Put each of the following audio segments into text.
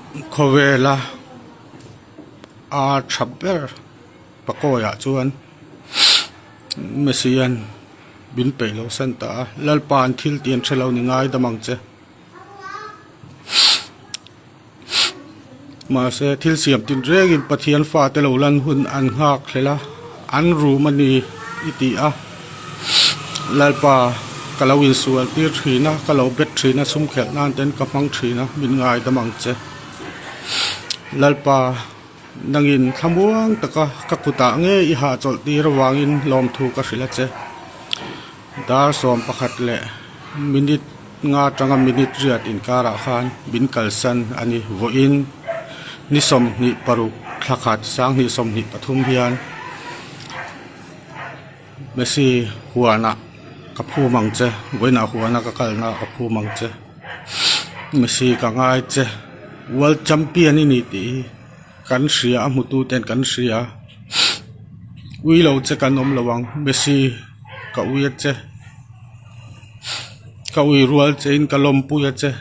Khawvela a tha ber pakawiah chuan Messi an min peih lo san ta a, Lalpa an thil tih an hre lo ni ngai dam ang che. Mahse thil siam tin rengin Pathian fate lo lan hun an nghak hlel a, an rum a ni i ti a. Lalpa ka lo insual tir thin a, ka lo bet thin a, sum khelh nan ten ka hmang thin a, min ngaidam ang che. Lalpa nangin thlamuang taka ka kutah nge i hahchawlh tir avangin lawmthu ka hrilh a che. Dar 11 leh minute nga atanga minute riat inkarah khan min kalsan a ni. Vawiin ni 26 thla khat 2023 hian Messi huanah ka phum ang che, vawiinah huana ka kalnaah ka phum ang che. Messi ka ngai che, World Champion i ni tih hi kan hria a hmutu ten kan hria. Ui lo che kan awm lo ang, Messi ka ui a che. Ka ui rual che in ka lawmpui a che.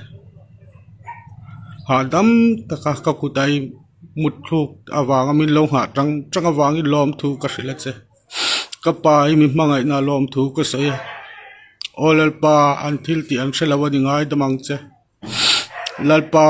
Hahdam taka ka kut a i mut thluk avanga min lo nghah tang tang avangin lawmthu ka hrilh a che. Ka pa hi mi hmangaihna lawmthu ka sawi a. Aw Lalpa an thil tih an hre lo a ni ngai dam ang che. Lalpa.